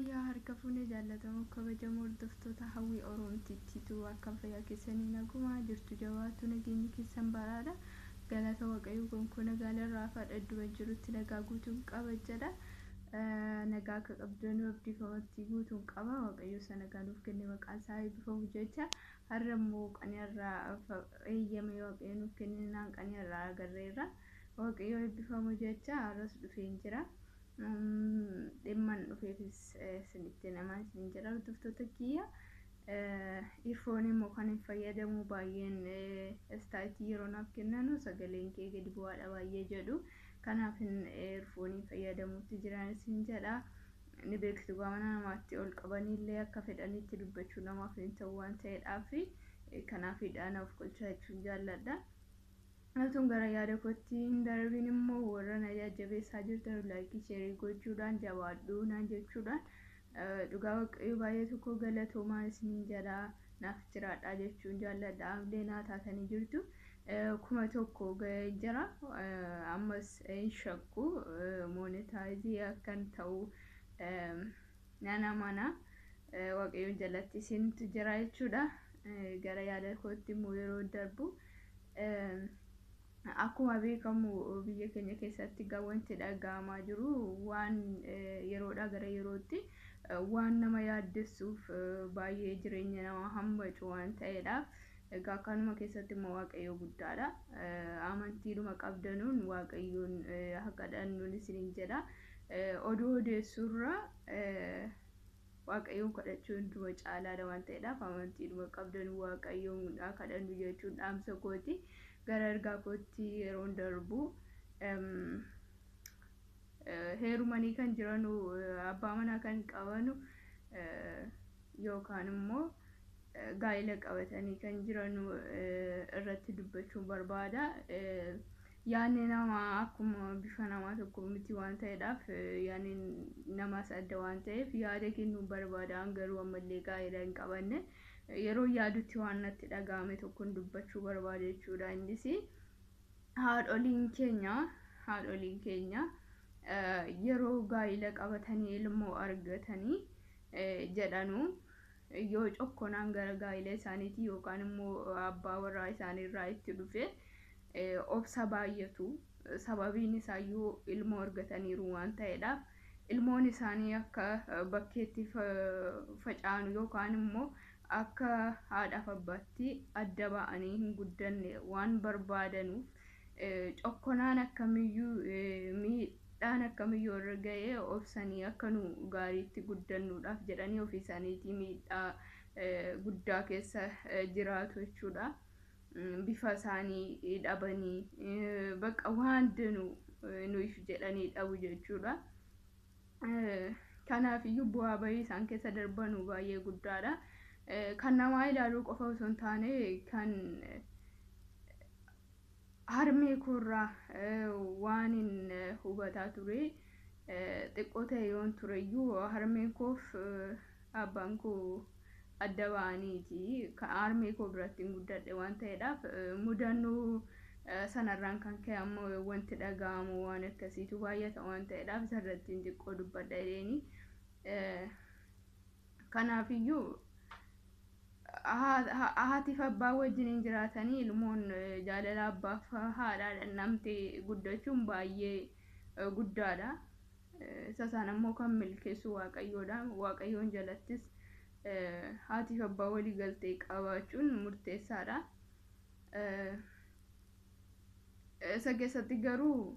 Yooyyaa harka fuunee jaallatamoo kabajamoo hordoftoota Hawwii Oromtittiitu akkam fayyaa keessanii nagumaa jirtu jabaatu nageenyi keessan baraadha. Galata Waaqayyoo gonkuun nagaalee irraa idduma jirutti nagaa guutuun qaba jedha. Nagaa akka qabdanuu abdii amantii guutuun qaba. Waaqayyo isa nagaa nuuf kenne maqaan isaa eebbifamu jecha har'a immoo qanirraa eeyyame Waaqayyo nuuf kenne naan qanirraa agarreerra. Waaqayyo eebbifamu jecha har'as dhufeen jira. Dhimman dhufeefis isinitti namaa isin jira hordoftoota kiyya. Earphone immoo kan hin fayyadamu baay'een istaayitii yeroo naaf kennanu sagaleen kee gadi bu'aadha baay'ee jedhu. Kanaaf earphone fayyadamuutti jiran isin jedha. Ni beektu mana namaatti ol qabaniillee akka fedhanitti dubbachuu namaaf hin ta'u waan ta'eedhaaf kanaafidha naaf qolchaa jechuun jaalladha. Utuun gara yaada kootti hin darbiin immoo warra na jajjabeessaa jirtan like share gochuudhaan jabaadhu naan jechuudhaan dhugaa Waaqayyo baay'ee tokko galatoomaa isiniin jedha naaf jiraadha jechuun jaalladha. Amlee naa taatanii jirtu. 1000 ga'ee jira. Ammas hin shakku monetize akkan ta'u nan amana. Waaqayyoon jalatti isintu jira jechuudha. Gara yaada kootti immoo yeroo darbu akkuma beekamu biyya keenya keessatti wanti dhaga'amaa jiru waan yeroodhaa gara yerootti waan nama yaaddessuuf baay'ee jireenya namaa hammacu waan ta'eedhaaf. Egaa kanuma keessatti immoo Waaqayyo guddaadha. Amantiidhuma qabdanuun Waaqayyoon haa kadhannuun isiniin jedha. Oduu odeessuurra Waaqayyoon kadhachuun hunduma caalaadha waan ta'eedhaaf amantiidhuma qabdanuun Waaqayyoon haa kadhannu jechuun dhaamsa kooti. Gara ergaa kootti yeroon darbu heerumanii kan jiranu abbaa manaa kan qabanu yookaan immoo gaa'ela qabatanii kan jiranu irratti dubbachuun barbaada. Yaadni namaa akkuma bifa namaa tokko miti waan ta'eedhaaf yaadni namaas adda waan ta'eef yaada kennuun barbaada. Garuu ammallee gaa'ela hin qabanne yeroo yaadutti waan natti dhaga'ame tokkoon dubbachuu barbaada jechuudha. Innis haadholiin keenya yeroo gaa'ela qabatanii ilmoo argatanii jedhanu yoo cokkonaan gara gaa'ela isaaniitii yookaan immoo abbaa warraa isaaniirraa itti dhufe obsa baay'atu. Sababiin isaayyuu ilmoo argataniiru waan ta'eedhaaf ilmoon isaanii akka bakkeetti faca'anu yookaan immoo akka haadhaaf abbaatti adda ba'anii hin guddanne waan barbaadanuuf cokkonaan akkamiyyuu miidhaan akkamiyyuu irra ga'ee obsanii akka nu gaariitti guddannuudhaaf jedhanii ofii isaaniitii miidhaa guddaa keessa jiraatu jechuudha. Bifa isaanii dhabanii bakka waan danuu nuuf jedhanii dhabu jechuudha. Kanaafiyyuu bu'aa bahii isaan keessa darbanu baay'ee guddaadha. Kan namaa ilaaluu qofa osoo hin taane kan harmee koorraa waan hin hubataa ture xiqqoo ta'e yoon tureyyuu harmeen koof abbaan koo adda ba'aniiti. Harmee koo biratti hin guddadhe waan ta'eedhaaf mudannoo sanarraan kan ka'e ammoo wanti dhaga'amu waan akkasiitu baay'ata waan ta'eedhaaf isarratti xiqqoo dubbadha jedheeni. Kanaafiyyuu haatiif abbaa wajjin hin jiraatanii ilmoon jaalala abbaaf haadhaa dhandhamtee guddachuun baay'ee guddaadha. Isa sana immoo kan milkeessu Waaqayyoodha. Waaqayyoon jalattis haatiif abbaa walii galtee qabaachuun murteessaadha. Isa keessatti garuu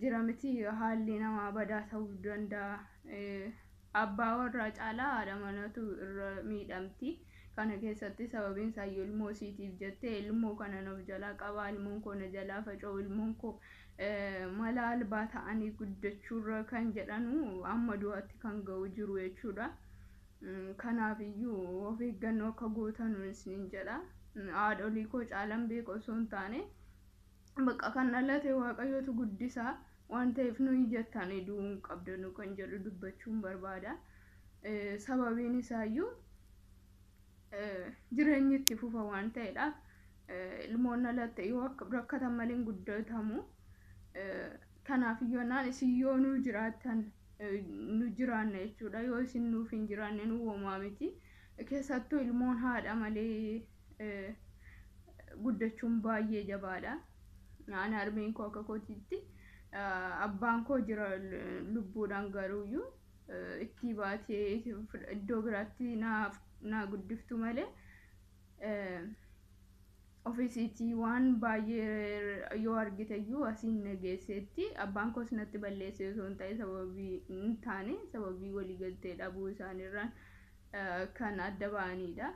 jira miti haalli namaa badaa ta'uu danda'a. Abbaa warraa caalaa haadha manatu irra miidhamti. Kana keessatti sababiin isaayyuu ilmoo isiitiif jettee ilmoo kana of jalaa qabaa, ilmoon koo na jalaa faca'u, ilmoon koo mala albaa ta'anii guddachuurra kan jedhanu amma du'aatti kan ga'u jiru jechuudha. Kanaafiyyuu of eeggannoo akka gootanu isiniin jedha. Haadholii koo caalan beeku osoo hin taane bakka kan dhalate Waaqayyootu guddisaa waan ta'eef nuyi jettanii du'uu hin qabdanu kan jedhu dubbachuun barbaada. Sababiin isaayyuu jireenyi itti fufa waan ta'eedhaaf ilmoon dhalatte yoo rakkatan malee hin guddatamu. Kanaaf iyyuu isin yoo nuu jiraattan Nu jiraanna jechuudha. Yoo isin nuuf hin jiraanne nu homaa miti. Keessattuu ilmoon haadha malee guddachuun baay'ee jabaadha. Ani harmeen koo akka kootiitti abbaan koo jira lubbuudhaan, garuuyyuu itti baatee iddoo biraatti naa guddiftu malee ofiisiitii waan baay'ee yoo argite iyyuu asiin na geesseetti. Abbaan koos natti balleessee osoo hin ta'e, sababii hin taane, sababii waliigaltee dhabuu isaaniirraan kan adda ba'anidha.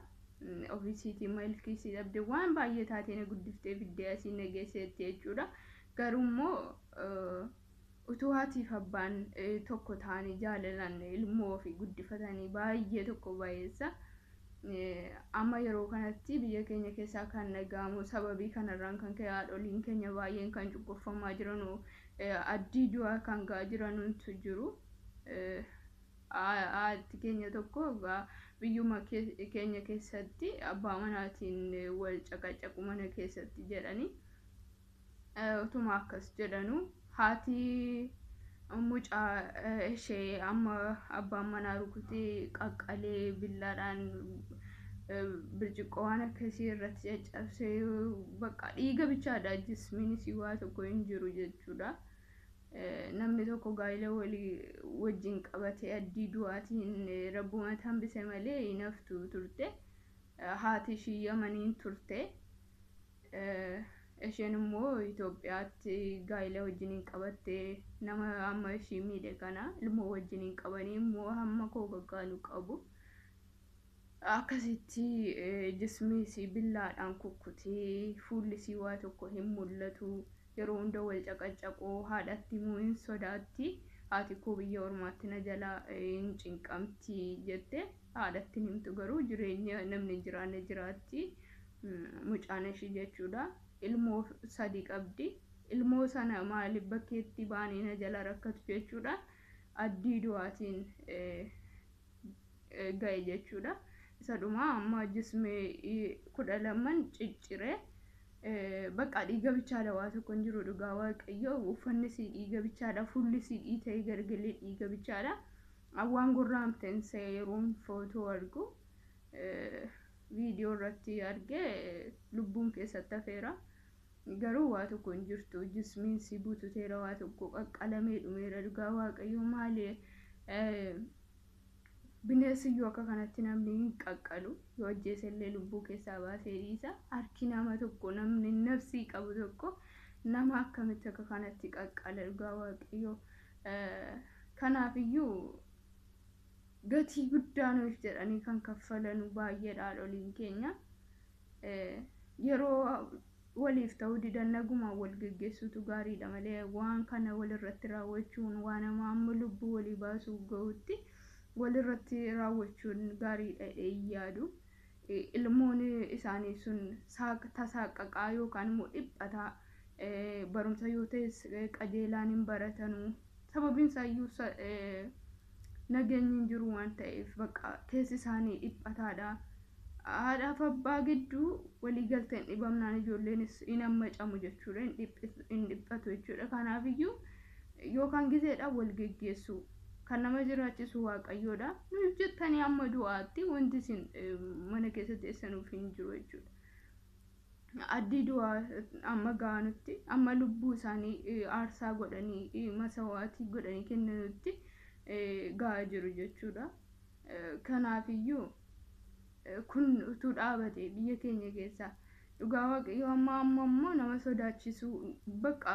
Ofiisiitii milkiisii dhabde, waan baay'ee taatee na guddiftee fiddee asiin na geesseetti jechuudha. Garuu immoo utuu haatiif abbaan tokko ta'anii jaalalaan ilmoo ofii guddifatanii baay'ee tokko baay'eessa. Amma yeroo kanatti biyya keenya keessaa kan dhaga'amu sababii kanarraan kan ka'e haadholiin keenya baay'een kan cunqurfamaa jiranu, addii du'aa kan ga'aa jiranutu jiru. Haati keenya tokko biyyuma keenya keessatti abbaa manaatiin wal caqacaqu mana keessatti jedhanii, utuma akkas jedhanu haati mucaa ishee amma abbaan manaa rukutee qaqqalee billaadhaan birciqqoo waan akkasii irratti caccabsee, bakka dhiiga bichaadha, jismiinis waa tokko hin jiru jechuudha. Namni tokko gaa'ela walii wajjin qabatee addii du'aatiin rabbumatti hambise malee hin haftu turte. Haati ishii Yamaniin turte. Isheen immoo Itoophiyaatti gaa'ela wajjiniin qabattee nama amma ishii miidhe kana ilmoo wajjiniin qabanii immoo hamma koo gaggaalu qabu. Akkasitti jismiisii billaadhaan kukkutee, fuullisii waa tokko hin mul'atu. Yeroo hunda wal caqacaquu, haadhatti immoo hin sodaatti. Haati koo biyya ormaatti na jalaa hin cinqamti jette haadhatti himtu, garuu jireenya namni hin jiraanne jiraatti mucaan ishii jechuudha. Ilmoo sadi qabdi. Ilmoo sana maaliif bakkeetti baanii na jala rakkatu jechuudha. Addii du'aatiin ga'e jechuudha. Isa dhumaa amma jismee 12n cicciree, bakka dhiiga bichaadha, waa tokko hin jiru. Dhugaa Waaqayyo, uffanni sii dhiiga bichaadha, fuulli sii dhiitee gargalee dhiiga bichaadha. Waan gurraamteen yeroon footoo argu, viidiyoo irratti argee lubbuun keessatti hafeera. Garuu waa tokko hin jirtu, jismiin si bututeera, waa tokko qaqqalamee dhumeera. Dhugaa Waaqayyo, maali, bineensiyyuu akka kanatti namni hin qaqqalu. Yoo ajjeese illee lubbuu keessaa baasee dhiisa. Harki nama tokko, namni nafsii qabu tokko, nama akkamitti akka kanatti qaqqala? Dhugaa Waaqayyo, kanaafiyyuu gatii guddaa nuuf jedhanii kan kaffalanu baay'eedha haadholiin keenya. Yeroo waliif ta'uu didan nagumaan wal geggeessuutu gaariidha malee waan kana walirratti raawwachuun, waan nama amma lubbuu walii baasuu gahutti walirratti raawwachuun gaariidha jedhee hin yaadu. Ilmoon isaanii sun tasaaqaqaa yookaan immoo dhiphataa, barumsa yoo ta'es qajeelaan hin baratanuu. Sababiin isaayyuu nageenyi hin jiru waan ta'eef bakka keessi isaanii dhiphataadha. Haadhaaf abbaa gidduu waliigalteen dhibamnaan ijoolleenis hin hammacamu jechuudha, hin dhiphatu jechuudha. Kanaafiyyuu yookaan gizeedhaan wal geggeessu, kan nama jiraachisu Waaqayyoodha. Nuuf jettanii hamma du'aatti wanti isin mana keessa teessanuuf hin jiru jechuudha. Addii du'aa amma ga'anutti, amma lubbuu isaanii aarsaa godhanii, masawaatii godhanii kennanutti ga'aa jiru jechuudha. Kanaafiyyuu kun utuu dhaabate biyya keenya keessaa, dhugaa Waaqayyo, amma immoo nama sodaachisu, bakka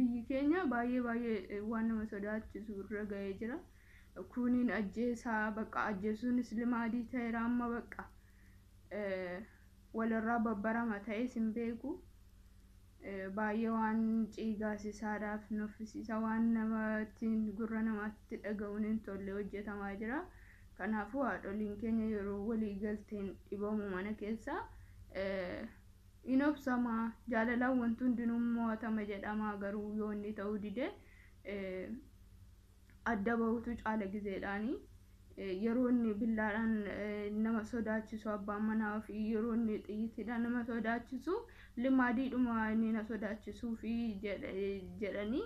biyyi keenya baay'ee baay'ee waan nama sodaachisu irra ga'ee jira. Kuniin ajjeesaa, bakka ajjeesuunis limaadii ta'eera amma, bakka walirraa babbarama ta'es hin beeku. Baay'ee waan ciigaasisaadhaaf nuffisiisa, waan namatti gurra namaatti dhaga'uun hin tolle hojjetamaa jira. Kanaafuu haadholiin keenya yeroo walii galteen dhibamu mana keessa hin obsamaa, jaalalaan wanti hundinuu mo'atama jedhama, garuu yoo inni ta'uu dide adda bahutu caala gizeedhaani. Yeroo inni billaadhaan nama sodaachisu abbaan manaa fi yeroo inni xiyyitiidhaan nama sodaachisu, limaadiidhuma inni na sodaachisuu fi jedhanii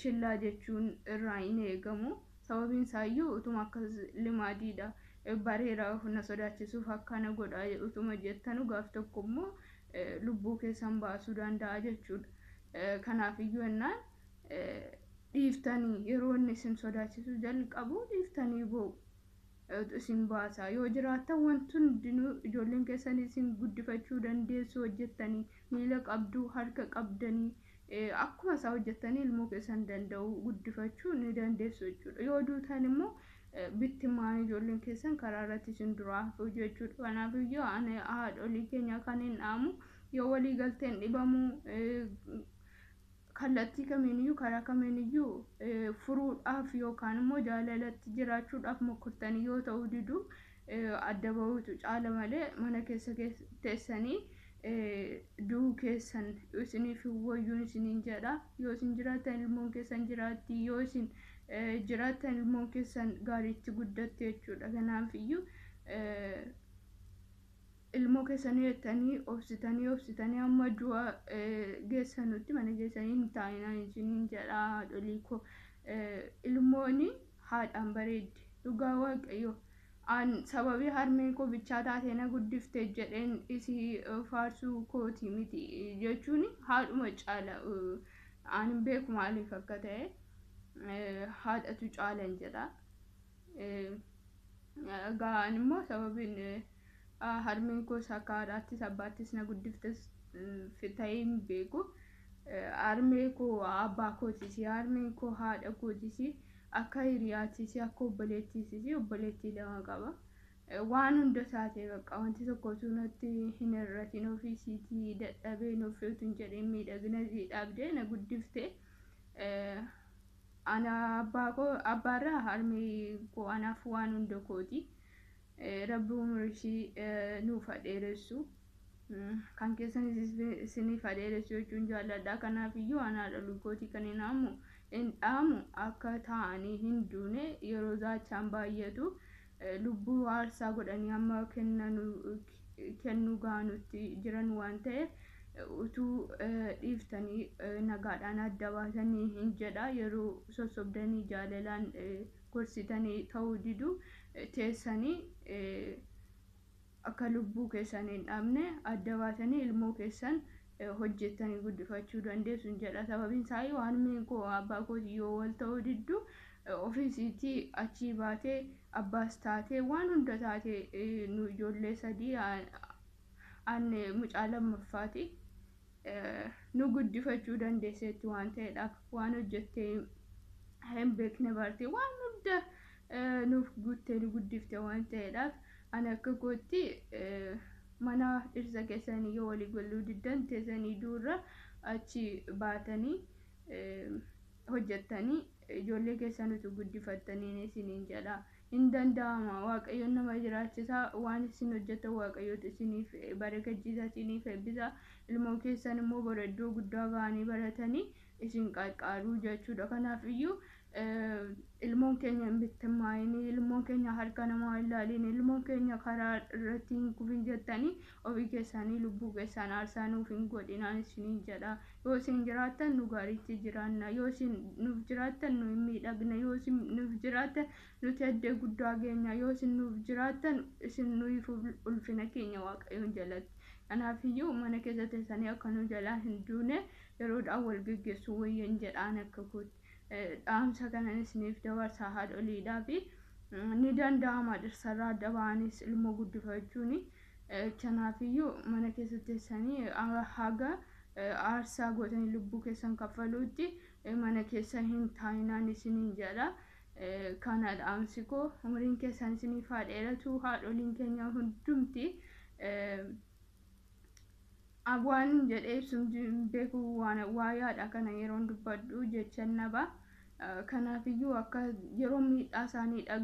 shillaa jechuun irraa hin eegamu. Sababiin isaayyuu utuma akkas limaadiidha bareera na sodaachisuuf akkana godha utuma jettanu gaaf tokko immoo lubbuu keessan baasuu danda'a jechuudha. Kanaafiyyuu ennaan dhiiftanii yeroo inni isin sodaachisuu jalqabu dhiiftanii ba'u. Isin baasa yoo jiraattan wanti hundinuu ijoolleen keessan isin guddifachuu dandeessu, hojjettanii miila qabduu, harka qabdanii akkuma isaa hojjettanii ilmoo keessan danda'u guddifachuu ni dandeessu jechuudha. Yoo duutan immoo bittimaan ijoolleen keessan karaa irratti isin duraa hafu jechuudha. Kanaafiyyuu ani haadholii keenya kan hin dhaamu, yoo walii galteen dhibamuu kallattii kamiiniyyuu karaa kamiiniyyuu furuudhaaf yookaan immoo jaalalatti jiraachuudhaaf mokkortanii yoo ta'uu didu adda bahuutu caala malee mana keessa teessanii du'uu keessan isiniif wayyuun isiniin jedha. Yoo isin jiraattan ilmoon keessan jiraatti, yoo isin jiraattan ilmoon keessan gaariitti guddatti jechuudha. Kanaafiyyuu ilmoo keessanii jettanii obsitanii obsitanii hamma du'a geessanutti mana keessanii hin taa'inaa isiniin jedha haadholii koo. Ilmooni haadhaan bareeddi, dhugaa Waaqayyo. An sababii harmeen koo bichaa taatee na guddifte jedheen isii faarsuu kooti miti, jechuun haadhuma caala an hin beeku maaliif akka ta'e, haadhatu caalan jedha. Egaa immoo sababiin harmeen koos akka haadhaattis abbaattis na guddiftes ta'ee hin beeku. Harmee koo abbaa kootis, harmeen koo haadha kootis, akka hiriyaattis, akka obboleettiitis, obboleettii lama qaba. Waan hunda taatee bakka wanti tokko utuu natti hin hir'atin ofiisiitii dadhabee nuuf utuu hin jedhin miidhagina isii dhabdee na guddifte. Ana abbaa koo abbaarraa harmee koo anaaf waan hunda kooti. Rabbi umurii ishii nuuf haa dheeressu. Kan keessanis isiniif haa dheeressu jechuun jaalladha. Kanaafiyyuu ana haadholii kootii kan hin dhaamu hin dhaamu akka taa'anii hin duune, yeroo zaachaan baay'atu lubbuu aarsaa godhanii hamma kennuu ga'anutti jiran waan ta'eef utuu dhiiftanii nagaadhaan adda baatanii hin jedha. Yeroo sossobdanii jaalalaan gorsitanii ta'uu didu teessanii akka lubbuu keessan hin dhabne adda baatanii ilmoo keessan hojjettanii guddifachuu dandeessu hin jedha. Sababiin isaa harmeen koo abbaa kootii yoo wal ta'uu diddu ofiisiitii achii baatee abbaas taatee waan hunda taatee nu ijoollee sadii, an mucaa lammaffaati, nu guddifachuu dandeesseetti waan ta'eedhaaf, waan hojjettee hin beekne bartee waan hunda nuuf guuttee nu guddifte waan ta'eedhaaf, ani akka kootti mana dhirsa keessanii yoo walii galuu diddan teessanii duurra achi baatanii hojjettanii ijoollee keessan utuu guddifattanii isiniin jedha. Hin danda'ama, Waaqayyoon nama jiraachisaa, waan isin hojjettan Waaqayyootu isiniif barakachiisa, isiniif eebbisa. Ilmoo keessan immoo bara iddoo guddaa ga'anii baratanii isin qarqaaruu jechuudha. Kanaaf iyyuu ilmoon keenya hin bittimmaa'in, ilmoon keenya harka namaa hin ilaalin, ilmoon keenya karaa irratti hin kufin jettanii ofii keessanii lubbuu keessan aarsaa nuuf hin godhinaan isiniin jedha. Yoo isin jiraattan nu gaariitti jiraanna, yoo isin nuuf jiraattan nu hin miidhagna, yoo isin nuuf jiraattan nuti addee guddaa geenya, yoo isin nuuf jiraattan isin nuyiif ulfina keenya Waaqayyoon jalatti. Kanaafiyyuu mana keessa teessanii akka nu jalaa hin duune yeroodhaan wal geggeessuu wayyan jedhaan akka kootti. Dhaamsa kanan isiniif dabarsa haadholiidhaa fi ni danda'ama dhirsarraa adda ba'anis ilmoo guddifachuun. Kanaafiyyuu mana keessa teessanii haga aarsaa gootanii lubbuu keessan kaffaluutti mana keessa hin taa'inaan isiniin jedha. Kana dhaamsi koo, umriin keessan isiniif haa dheeratu haadholiin keenya hundumti. Waan jedhee ibsu hin beeku, waan waayaadha kana yeroon dubbadhu jecha naba. Kanaafiyyuu akka yeroo miidhaa isaanii dhaga